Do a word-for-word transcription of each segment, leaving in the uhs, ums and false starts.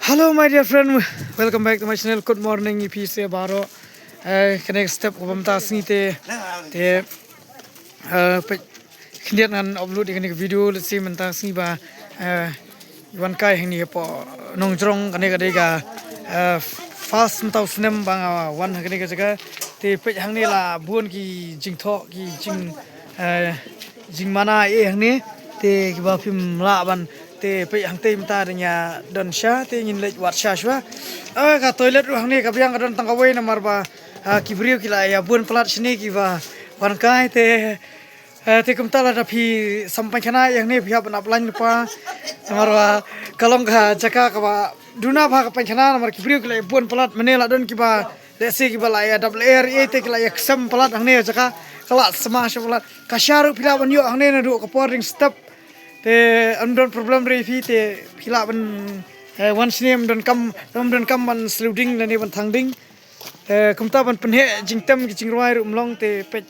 Hello my dear friend, welcome back to my channel. Good morning ïa phi sa baroh. Eh, kane ka step kaba mynta sngi te, te, eh, peit khyndiat ngan upload ïa kane ka video, let's see mynta sngi ba, eh, wan kai hangne hapoh Nongjrong, kane ka dei ka, eh, first mynta u snem ba nga wan ha kane ka jaka. Te peit hangne la bun ki jingthoh, ki jing, eh, jingmana eh hangne. Te kiba phim lah ban, te peit hangtei mynta dang ïa don sha, te ngin leit wad sha shuwa. Ah, ka toilet ruh hangne ka biang ka don tang kawei namar ba, ah, ki briew ki la ïa bun palat shane kiba wan kai te, eh, te kumta lada phi sam pynkhana ïa hangne phi hap ban ap lain lypa. Namar ba ka long ka jaka kaba duna bha ka pynkhana namar ki briew ki la ïa bun palat, mynne la don kiba lehse kiba la ïa dap lyer ïa te ki la ïa ksem palat hangne ka jaka ka la sma sha palat. Ka sha ruh phi lah ban ïoh hangne naduh ka por ring step. Te ym don problem re phi te phi lah ban, eh, wan shane ym don kam, ym don kam ban sliding lane ban thang ding. Te kumta ban pynheh jingtem ki jingrwai ruh ym long te peit.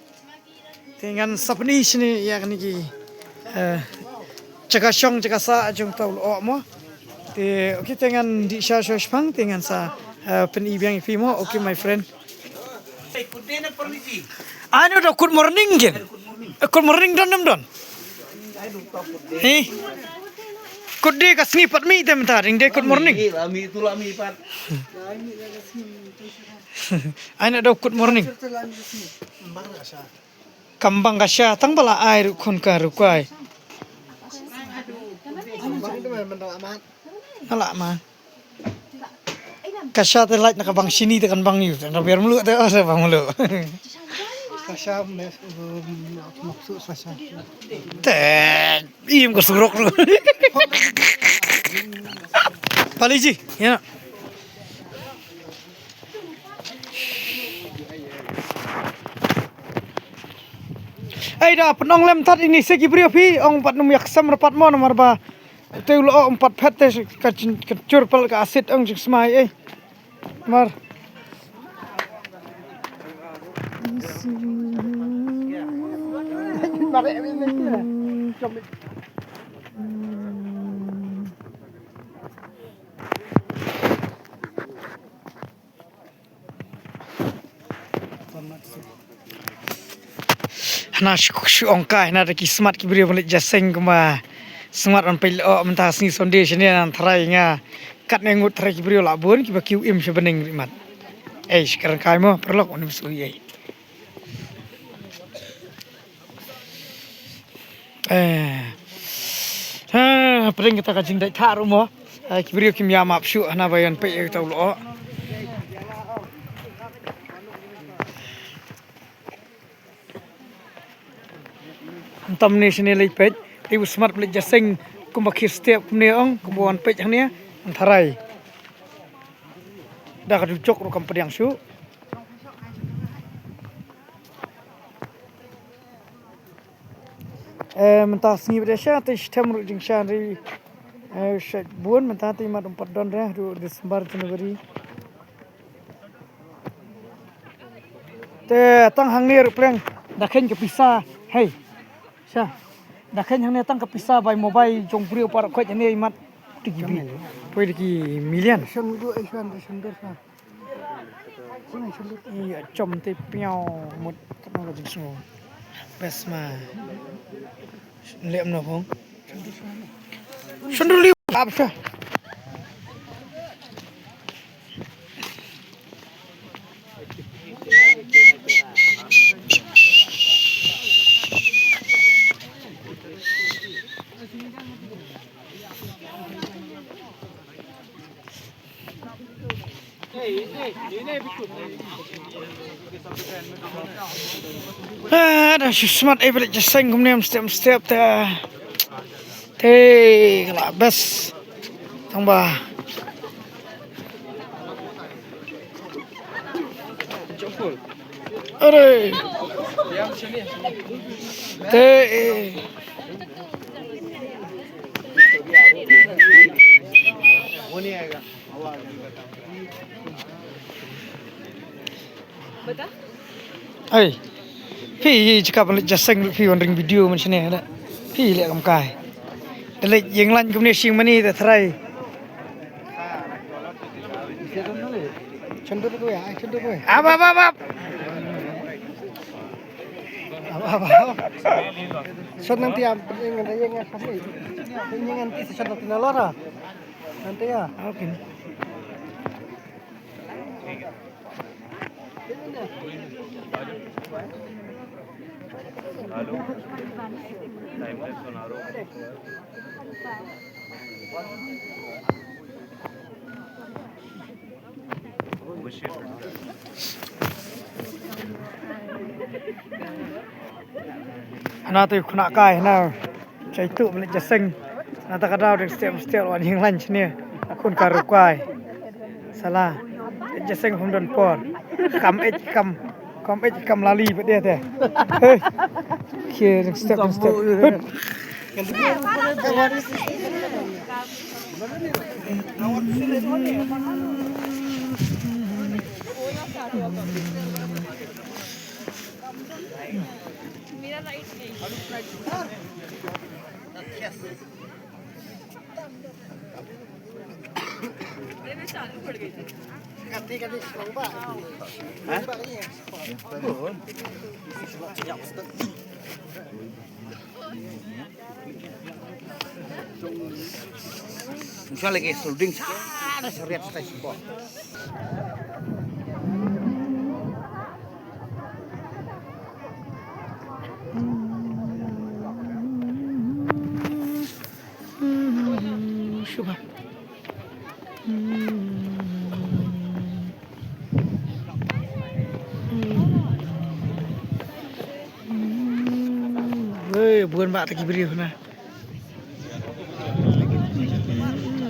Te ngan sa pyni shane ïa kane ki, eh, jaka shong jaka sah jong uta u lyoh mo. Te okay te ngan dih sha sha shipang te ngan sa, eh, pyni biang ïa phi mo. Okay my friend. Ano da good morning ken? Eh, good morning don ym don? Eh? Good day ka sngi pat mih te mynta dang dei good morning. Ano da good morning. Kam bang ka sha tang ba la ai ruh khun ka ruh kai. Nga lah ma. Ka sha te lait na ka bang shini te kan bang ïu, te na biar mluh te ora bang mluh. Ka sha me, um, maksud ka sha. Te im ka surok ruh. Pali ji, ïa. Ai da pynong lem tat ini se ki briew phi ong pat num yak sam rapat mo namar ba te u lo ong pat phet te ka jin-, ka jur pal ka asit ong jing smai eh. Mar. Hana shu, shu ong kai hana da ki smat ki briew ban leit jaseng kumba smat ban peit lyoh mynta sngi Sunday shane nan tharai nga. Katne ngut tharai ki briew la bun kiba kiew im sha bneng ri mat. Ei, shi kren kai mo, paralok, unim sui ei. Eh. Ha, pdeng kita ka jingdait thah ruh mo. Eh, ki briew kim ïa map shuh hana ba ïan peit ïa kita u lyoh. Tam ne shane leit peit. Te u smat leit jaseng kumba khir step kumne ong kumba wan peit hangne. Tharai. Da ka dujok ruh kam pdiang shuh. Eh, mynta sngi ba dei sha te shtem ruh jingsha ri. Eh, sha bun mynta te mat um pat don re ruh December, January. Te tang hangne ruh pleng da khein ka pisa. Hei. Sha. Da khein hangne tang ka pisa bai mobile jong briew par khoit hangne i mat. Tiki bi. Poi tiki million. Shan du ai shan da shan da sha. Ïa, chom te piaw mut katno ka jingsngew. Best ma. Lem no phong. Shonduli ap sha. Ah, da shu smat eh balik jaseng kumne mstep mstep te. Te kala best. Tang ba. Are. Te. Ai. Phi jaka ban leit jaseng phi wan ring video man shane da. Phi leh kam kai. Da leit ïeng lain kumne shing mani da tharai. Chun tu ko ya, chun tu ko ya. Ab, ab, ab, ab. Ab, ab, ab. Shot nanti am, yang ada yang akan ni. Yang nanti shot nanti nalor ah. Nanti ya. Okay. Hana te khuna kai hana. Chai tu balik jaseng. Nata ka dau deng setiap setiap wan hing lan chini. Akun karu kai. Salah. Jaseng hum don por. Kam ej kam. Kam ej kam lali bet dia te. Hei. Kia deng setiap deng setiap. Hut. Insya Allah ke solding sana seret stai sibok. Shubha. Hei, bukan bak taki beri na.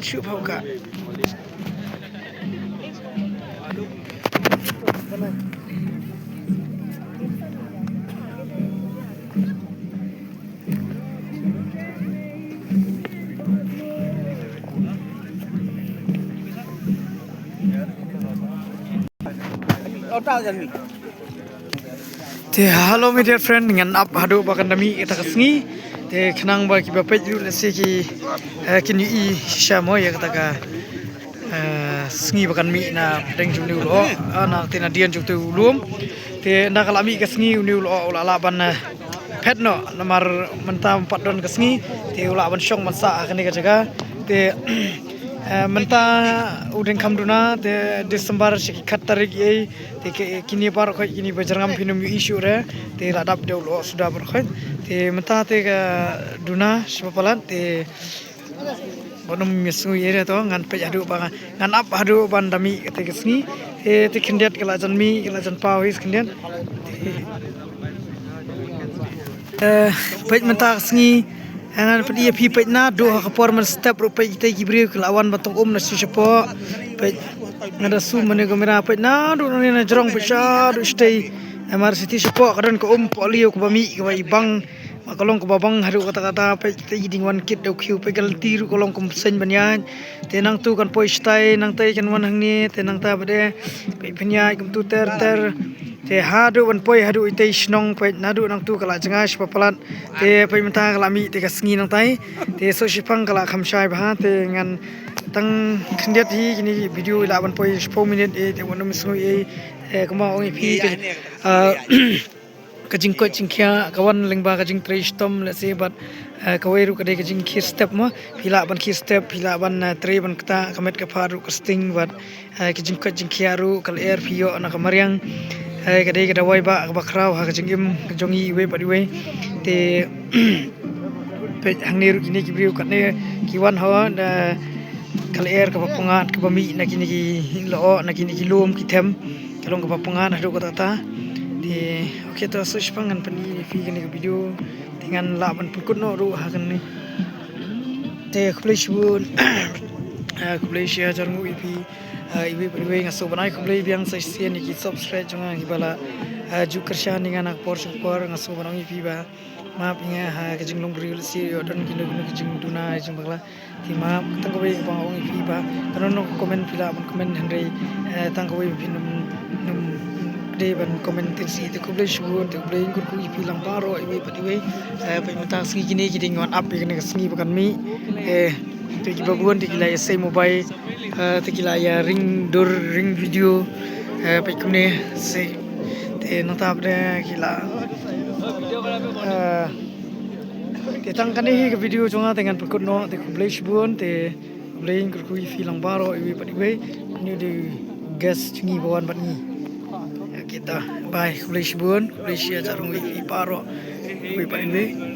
Shubha ka. Te hello my dear friend, ngan ap haduh ba kan da mih kata ka sngi. Te khnang ba kiba peit ruh lehse ki, eh, kin ïohi shisha mo ïa kata ka, eh, sngi ba kan mih na pdeng jong une u lyoh, ah, na te na dien jong te u lum. Te ynda ka la mih ka sngi une u lyoh u la lah ban, eh, phet noh namar mynta ym pat don ka sngi. Te u lah ban shong ban sah ha kane ka jaka. Te, eh, mynta u dang kham duna te December shi khat tarik ei. Te ki, kine baroh khoit kine ba jyrngam phin ym ïohi shuh re. Te la dap de u lyoh suda baroh khoit. Te mynta te ka duna shi ba palat te ba nym ïa sngew ïa re to ngan peit haduh ba ngan ap haduh ban da mih kata ka sngi. Te, te khyndiat ka la jan mih ka la jan paw hi khyndiat. Te, eh, peit mynta ka sngi. Ngan peit ïa phi peit naduh ha ka por mynstep ruh peit kita ki briew ki la wan ban tong um na shu shapoh. Peit nga da zoom mane kamera peit naduh nane na jrong peit shaduh shatei. Namar shatei shapoh ka don ka um pohliew kaba mih kaba i bang. Ma ka long kaba bang haduh katta katta peit kita i ding wan kit da u khiew peit ka lynti ruh ka long kum seng ban ïaid. Te nangtu kan poi shatai nangtai kan wan hangne te nangta bad eh peit pynïaid kumtu ter ter. Te haduh ban poi haduh itei shnong peit naduh nangtu ka la jngai shi ba palat. Te peit mynta ka la mih te ka sngi nangtai. Te soh shipang ka la kham shai bha te ngan tang khyndiat hi kine ki video i lah ban poi shiphew minit eh te wat nym sngew eh. Te kumba ong ïa phi te, ah, ka jingkoit jingkhiah ka wan lyngba ka jingtrei shitom lehse bad, eh, kawei ruh ka dei ka jingkhie step mo. Phi lah ban khie step phi lah ban, eh, trei ban ktah ka met ka phad ruh ka sting bad, eh, ka jingkoit jingkhiah ruh ka lyer phi ïoh na ka mariang. Eh, ka dei ka dawai ba kaba khraw ha ka jingim ka jong i iwei bad iwei. Te peit hangne ruh kine ki briew katne ki wan hawa da ka lyer kaba pyngngad kaba mih na kine ki lyoh na kine ki lum ki them. Ka long kaba pyngngad haduh katta katta. Te okay to soh shipang ngan pyni ïa phi kane ka video. Te ngan lah ban pynkut noh ruh ha kane. Te khublei shibun. Ah, khublei shihajar nguh ïa phi. Ah, iwei pa iwei nga sngewbha ban ai khublei biang sa shisien ïa ki subscribe jong nga kiba la, ah, ju kyrshan ïa nga na ka por sha ka por nga sngewbha ban ong ïa phi ba map ïa nga ha ka jinglong briew lehse ïoh don kino kino ki jingduna jingbakla. Te map tang kawei kaba nga ong ïa phi ba kano kano ka comment phi lah ban comment hynrei, eh, tang kawei ba phin ym, ym dei ban comment teng shi. Te khublei shibun te khublei ïa nga kyrkhu ïa phi lang baroh iwei pa iwei. Eh, peit mynta ka sngi kine ki dei ngi wan ap ïa kane ka sngi ba kan mih. Eh, Te kiba bun te ki la ïa sei mobile, eh, te ki la ïa ring dur ring video, eh, peit kumne sei. Te nangta pat de ki la, eh, te tang kane hi ka video jong nga te ngan pynkut noh, te khublei shibun, te khublei kyrkhu ïa phi lang baroh iwei pat iwei. Une u dei u guest jong ngi ba wan bad ngi. Kita bye, khublei shibun, khublei shi hajar nguh ïa phi baroh iwei pat iwei.